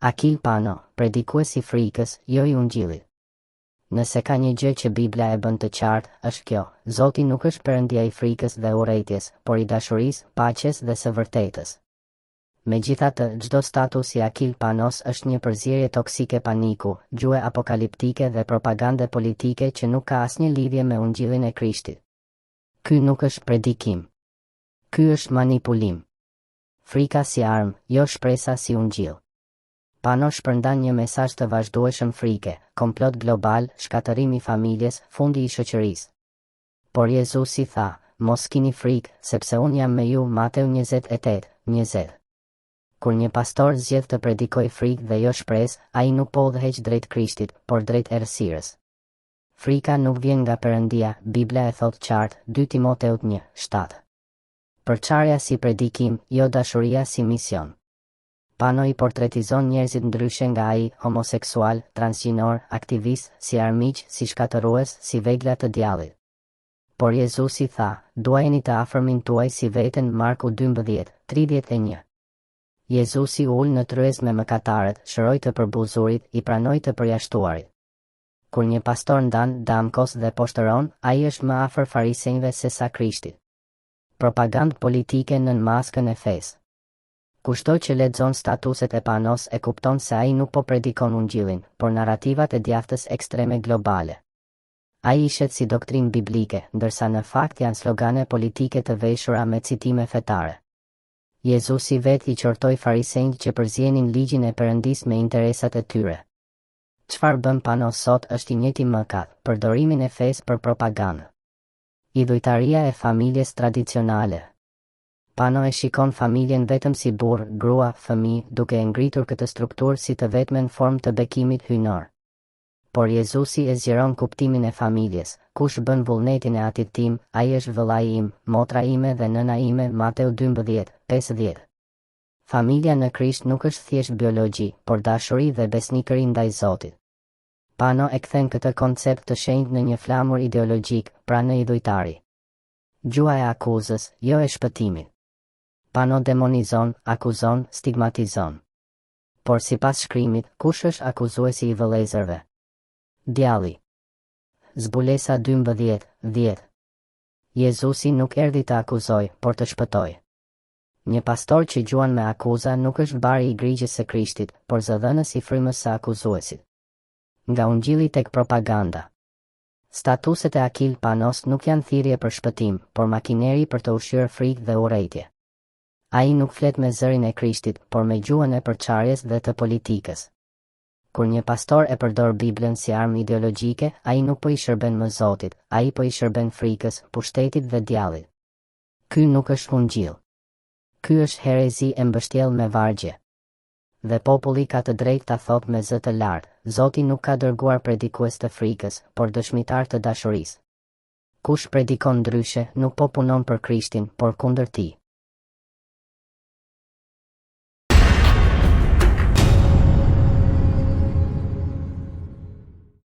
Akil Pano, predikues i frikës, jo i ungjillit. Nëse ka një gjë që Bibla e bën të qartë, është kjo, Zoti nuk është Perëndia i frikës dhe urrejtjes, por i dashurisë, paqes dhe së vërtetës. Megjithatë, çdo status i Akil Panos është një përzierje toksike paniku, gjuhe apokaliptike dhe propagande politike që nuk ka asnjë lidhje me ungjillin e Krishtit. Ky nuk është predikim. Ky është manipulim. Frika si armë, jo shpresa si ungjill. Pano shpërndan një mesazh të vazhdueshëm frike, komplot global, shkatërrim i familjes, fundi i shoqërisë. Por Jezusi tha, Mos kini frikë, sepse unë jam me ju Mateu 28, 20. Kur një pastor zgjedh të predikojë frikë dhe jo shpresë, ai nuk po udhëheq drejt Krishtit, por drejt errësirës. Frika nuk vjen nga Perëndia, Bibla e thotë qartë, 2 Timoteut 1, 7. Përçarja si predikim, jo dashuria si mision. Pano i portretizon njerëzit ndryshe nga ai, homoseksual, transgjinor, aktivistë, si armiq, si shkatërrues, si vegla të djallit. Por Jezusi tha, duajeni të afërmin tuaj si veten Marku 12, 31. Jezusi u ul në tryezë me mëkatarët, shëroi të përbuzurit, i pranoi të përjashtuarit. Kur një pastor ndan, damkos dhe poshtëron, ai është më afër farisenjve sesa Krishtit. Propagandë politike nën maskën e fesë. Kushdo që lexon statuset e Panos e kupton se ai nuk po predikon ungjillin, por narrativat e djathtës ekstreme globale. Ai i shet si doktrinë biblike, ndërsa në fakt janë slogane politike të veshura me citime fetare. Jezusi vetë i qortoi farisenjtë që përzienin ligjin e Perëndisë me interesat e tyre. Çfarë bën Pano sot është i njëjti mëkat, përdorimin e fesë për propagandë. Idhujtaria e familjes tradicionale. Pano e shikon familjen vetëm si burrë, grua, fëmijë, duke e ngritur këtë strukturë si të vetmen formë të bekimit hyjnor. Por Jezusi e zgjeron kuptimin e familjes, kush bën vullnetin e Atit tim, ai është vëllai im, motra ime dhe nëna ime Mateu 12, 50. Familja në Krisht nuk është thjesht biologji, por dashuri dhe besnikëri ndaj Zotit. Pano e kthen këtë koncept të shenjtë në një flamur ideologjik, pra në idhujtari. Gjuha e akuzës, jo e shpëtimit. Pano demonizon, akuzon, stigmatizon. Por sipas shkrimit, kush është akuzuesi i vëllezërve? Djalli. Zbulesa 12, 10. Jezusi nuk erdhi të akuzojë, por të shpëtojë. Një pastor që gjuan me akuza nuk është bari i grigjës së Krishtit, por zëdhënës i frymës së akuzuesit. Nga ungjilli tek propaganda. Statuset e Akil Panos nuk janë thirrje për shpëtim, por makineri për të ushqyer frikë dhe urrejtje. Ai nuk flet me zërin e Krishtit, por me gjuhën e përçarjes dhe të politikës. Kur një pastor e përdor Biblën si armë ideologjike, ai nuk po i shërben më Zotit, ai po i shërben frikës, pushtetit dhe djallit. Ky nuk është ungjill. Ky është herezi e mbështjellë me vargje. Dhe populli ka të drejtë ta thotë me zë të lartë, Zoti nuk ka dërguar predikues të frikës, por dëshmitarë të dashurisë. Kush predikon ndryshe, nuk po punon për Krishtin, por kundër tij.